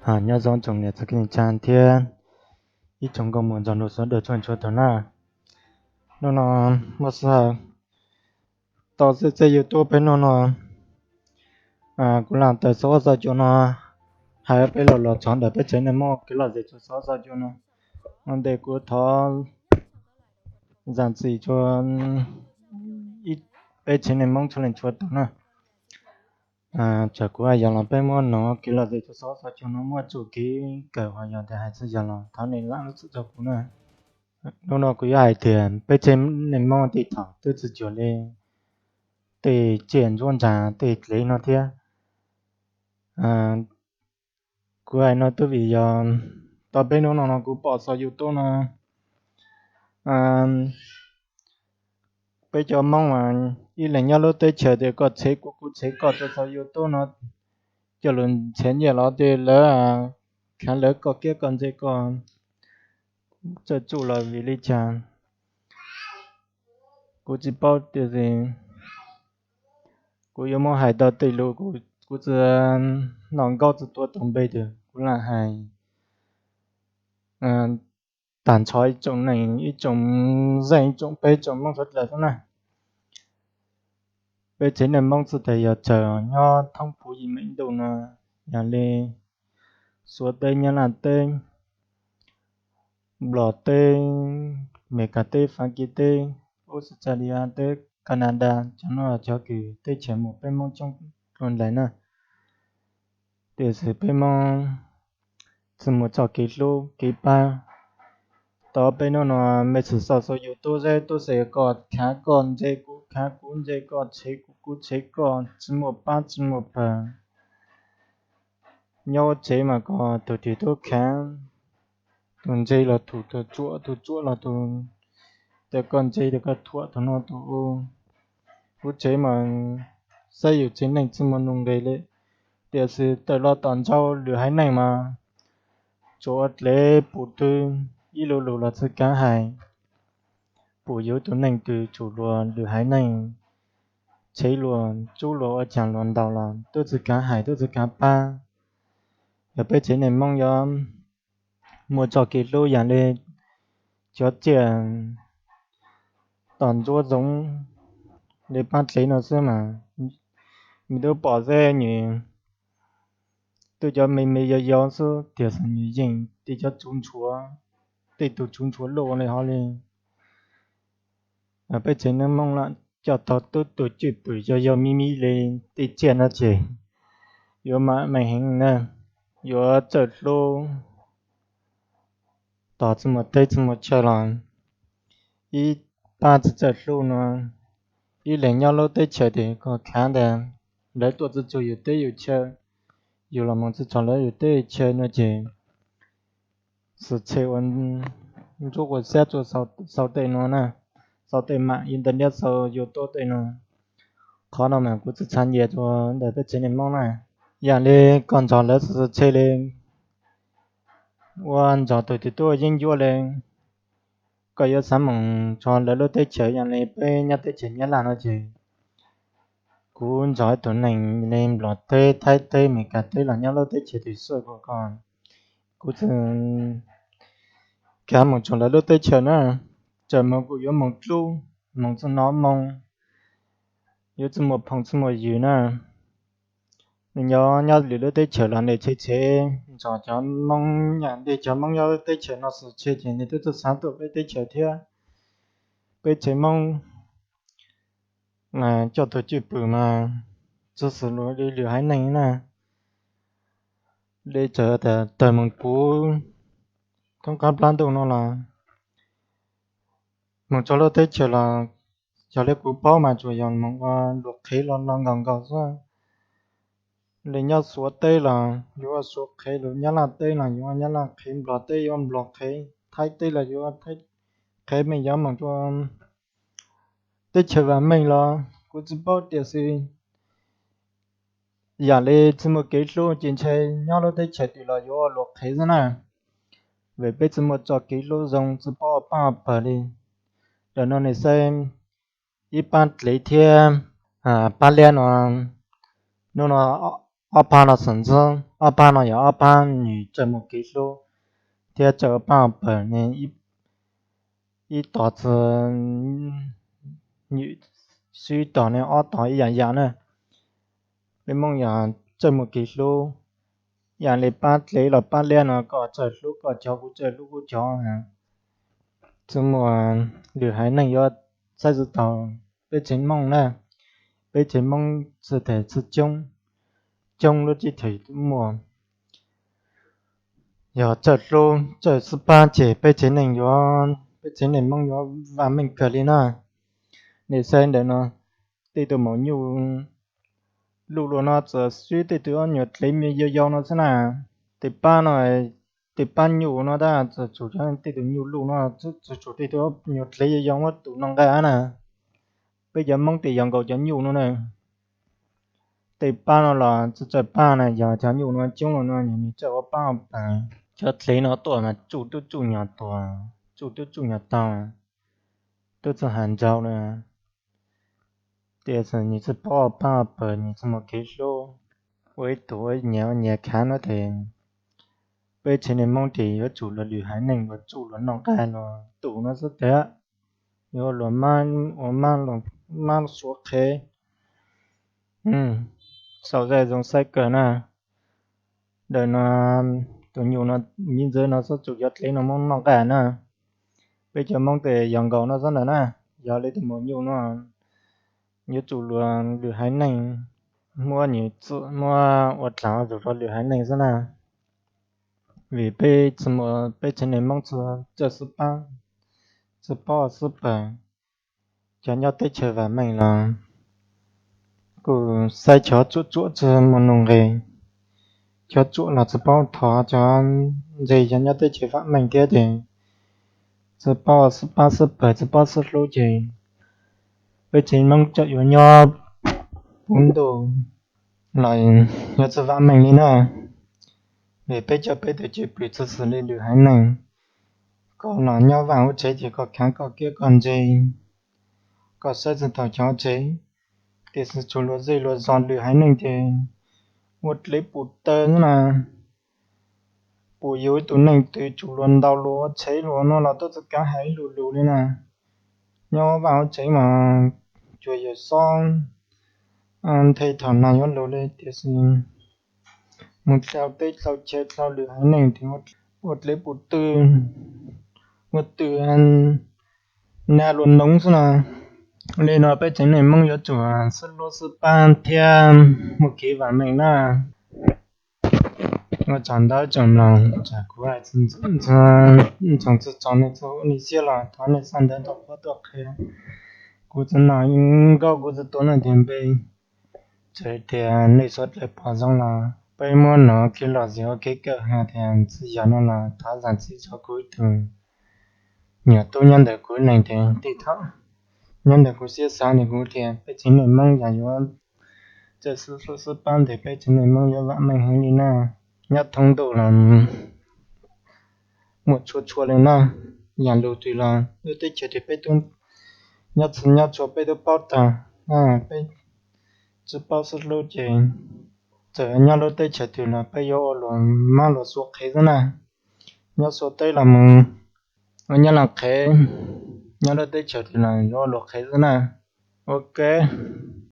Nyob zoo tsoom niam txiv kwv tij neej tsa thiab ib tsoom nkauj muam ntxhais nraug sawv daws txhua txhua tus na. Hnub no muaj sij hawm tau txij txij YouTube peb hnub no, kuv lam tawm xov xov cua no, hais peb los los txog ntawm peb tsev neeg Hmoob kev lom zem txog xov xov cua no. Ua ntej kuv thov zam txim rau peb tsev neeg Hmoob txhua leej txhua tus na. Tsam kuv hais yog los peb muab no kev lom zem txog xov xov cua no muaj txuj kev kawm, ho yog tias hais txog yog los thov nej lam lub txim rau kuv na. Hnub no kuv yuav hais tias peb tsev neeg Hmoob tej thaum twb tsis cuag li tej tsiaj ntsuab ntsa tej dlev no thiab. Kuv hais no twb vim yog tau peb hnub no no kuv pom xov YouTube no, peb cov Hmoob mas ib leeg nyob lub teb chaws tias koj tshev kuv kuv tshev koj rau xov YouTube no, coj lus nrhiav nyiaj los tej lawv khav lawv koj kiab koj ntse koj txawj tsuj los vim li cas kuv tsis paub tiam sis kuv yuav muab hais tau tej lus, kuv tsis hnov nkaub tsis tuav tus npe tias kuv lam hais tag nrho ib tsoom neeg ib tsoom zeej ib tsoom peb tsoom Hmoob sawv daws xwb na. Peb tsev neeg Hmoob txhua tus yog tsaws nyob thoob puv yim meem ntuj no, yog li Suav teb, Nyab Laj teb, Nplog teb, Meskas teb, Fab Kis teb, Australia teb, Canada, cov no cov kws teb chaws muaj peb Hmoob coob dua ntais na. Tiam sis peb Hmoob tsis muaj txoj kev hlub kev pab. Tau peb hnub no mej tsis xav xav YouTube zeb tub se koj khav koj ntse kuv khav kuv ntse koj tshev kuv kuv tshev koj tsis muaj pab tsis muaj pawg. Nyob ua tsev mas koj tus twg tub khav, tus ntse los thuam tus tsuam, tus tsuam los tus, tes koj ntse tes koj thuam tus no tus u. Kuv tsev mas saib yus tsev neeg tsis muaj nuj nqis li, tiam sis tawm los tom ntej lwm haiv neeg mas tsuas ua dlev pum twg ib lo lus los tsis kav hais, pum yus tus neeg twg tsum luag lwm haiv neeg tshev luag tsub luag ua caag luag ntaus los twb tsis kav hais twb tsis kav pab. Yog peb tsev neeg Hmoob yuav muaj txoj kev hlub yam li cov tsiaj tom ntsuab zoov li pab dlev no xwb mas, mej tub pom zeb nws twb cov me me yau yau xwb tiam sis nws yeej tej cov tsuv ntshuav, tej tug tsuv ntshuav luj ua li hov li. Peb tsev neeg Hmoob lam coj tau tub tug cwj pwm yog yog mi mi li tej tsiaj no ces yuav mam meej heev na, yuav txawj hlub. Tos tsis muaj teb tsis muaj chaw los ib pab tsis txawj hlub no, ib leeg nyob lub teb chaws tes koj khav ntag, lawv tuaj tsis txog yus teb yus chaw, yus los mus tsis txog lawv yus teb yus chaw no ces xwm txheej ua ntsuab ua xab tsuas xau tej no na, xau tej mam internet xau YouTube tej no. Qhov no mas kuv tsis txhaj nyiam rua ntawm peb tsev neeg Hmoob na. Yam li koj nrog lawv xwm txheej li ua nrog tus twg tuaj yeeb ncuab li, koj yuav xav mus txog lawv lub teb chaws yam li peb nyob teb chaws Nyab Laj no ces kuv nrog ib tug neeg li Nplog teb, Thaib teb, Meskas teb los nyob lub teb chaws twg xwb kuj koj, kuv tsis kav mus txog lawv lub teb chaws na. Txawm mus kuj yuav mus dlub, mus tsis hnov moo, yuav tsis muaj phooj tsis muaj ywg na. Nws nyob nyob lwm lub teb chaws los nws tshev tshev nrog cov Hmoob, yam li cov Hmoob nyob lub teb chaws no xwm txheej ces nws twb tsis xav tuaj peb teb chaws thiab. Peb tsev Hmoob coj tug cwj pwm mas tsis xws li lwm haiv neeg na. Li txawm tas tawg mus puv thoob qab plab ntuj no los mus txog lub teb chaws los, yog li kuv paub mas tsuas yog mus ua luag qhev los los nkaus nkaus xwb. Li nyob Suav teb los yuav ua Suav qhev, los Nyab Laj teb los yuav ua Nyab Laj qhev, Nplog teb yuav ua Nplog qhev, Thaib teb los yuav ua Thaib qhev, mej yuav mus rua teb chaws vam meej los kuv tsis paub tiam sis yam li tsis muaj kev hlub ces ntshe nyob lub teb chaws twg los yuav ua luag qhev xwb na. Vim peb tsis muaj txoj kev hlub zoo tsis paub ua pab ua pawg li. Ntawm no nws xaib ib pab dlev thiab pab liab no, hnub no ob pab no xwm ntxub, ob pab no yog ob pab nws txawj muaj kev hlub thiab txawj ua pab ua pawg ne, ib tog txwv nywm, sib tog ne ob tog ib yam yam na. Peb Hmoob yog txawj muaj kev hlub, yam li pab dlev los pab liab no, koj txawj hlub koj cov, kuv txawj hlub kuv cov. Txwj muaj lwm haiv neeg yuav saib tsis taus peb tsev Hmoob na. Peb tsev Hmoob txwj tes txwj coob, coob lub teb chaws muaj. Yog txawj hlub txawj xub pab ces peb tsev neeg yuav, peb tsev neeg Hmoob yuav vam meej kawg li na. Nej saib ntawm no, tej tus maum nyuj luj luaj no txawm swb tej tus ob nyuag dlev me yau yau no xwb na. Tej pab no, tej pab nyuj no tab txawm tsum tej tus nyuj luj no, txawm tsum tej tus ob nyuag dlev yau yau muab tus noj nqaij na. Peb cov Hmoob tej yog nkaus cov nyuj no na. Tej pab no los txawj txawj pab na, yog cov nyuj no coob los no nws txawj ua pab ua pawg. Cov dlev no tuaj mas tsuj tub tsuj nyuag tuag, tsuj tub tsuj nyuag taug, tub txawj hais nraug na. Tias nws txawj paub ua pab ua pawg, nws txawj muaj kev hlub, ua ib tug ua nyias ua nyias khav no ces peb tsev neeg Hmoob ces yuav tsum luag lwm haiv neeg luag tsuj luag noj nqaij luag tus no xwb tiag. Yuav luag ua mab suav qhev, xaus zaj zoo saib kawg na. Ntawm no tus nyuj no, miv ntxwv no xub tsum cov dlev no muab noj nqaij na. Peb cov Hmoob tes yog nkaus no xwb ntawm na. Yog li tus maum nyuj no yuav tsum luag lwm haiv neeg muab nws txwm muab ua dlaag zus rau lwm haiv neeg xwb na. Vim peb, peb tsev neeg Hmoob txawj xub pab, txawj paub xub pawg. Cov nyob teb chaws vam meej los kuj saib cov tsuam tsuam txawj muaj nuj nqis, cov tsuam los txawj paub thov cov ntse, cov nyob teb chaws vam meej thiab ces txawj paub xub pab xub pawg, txawj paub xub hlub ces peb tsev Hmoob tseem yuav nyob puv ntuj los yuav txawj vam meej li na. Vim peb cov peb tus cwj pwm txawj xws li lwm haiv neeg, koj los nyob vaj ua tsev ces koj khav koj kiab koj ntse, koj saib tsis taus cov tsev, tiam sis tsuas luag zej luag zos lwm haiv neeg ces ua dlev pum taw na. Pum yus ib tug neeg twg tsum luag ntaus luag ua tsev luag no los tuaj txoj kav hais ib lu lus li na. Nyob vaj ua tsev mas tsuas yog xob nthe thaum nag yuav lug li, tiam sis mus dlau teb dlau chaw dlau lwm haiv neeg ces ua dlev pum tw, ua tw nag luag noov xwb na. Li no peb tsev neeg Hmoob yuav tsum xub hlub xub pab thiab muaj kev vam meej na. Ua tsaug ntau tsoom mloog, tsam kuv hais txog txog nej txog ua nej siab los thov nej xa ntawv tuaj qhuab tuaj qhia. Kuv txawm noj nkauj, kuv txawm tuav nej tus npe, txawm tias nej suav dlawg pom zoo los peb muab no kev lom zem ua kev kawm hais tias txij yog no los thov zam txim rau kuv ib tug nyuam tub nyob ntawm kuv neeg tes tij thaum nyob ntawm kuv siab xav li kuv tias peb tsev neeg Hmoob yog yuav txawj xub hlub xub pab tes peb tsev neeg Hmoob yuav vam meej heev li na. Nyob thoob ntuj los muaj tshua tshua li na, yam lus twg los lub teb chaws twg peb tub nyob txhua nyob tshua peb tub paub tag, peb tsis paub xub hlub ces txawm nyob lub teb chaws twg los peb yuav ua luag mab luag xuav qhev xwb na. Nyob xuav teb los mus ua nyob los qhev, nyob lub teb chaws twg los yuav ua luag qhev xwb na. Ok.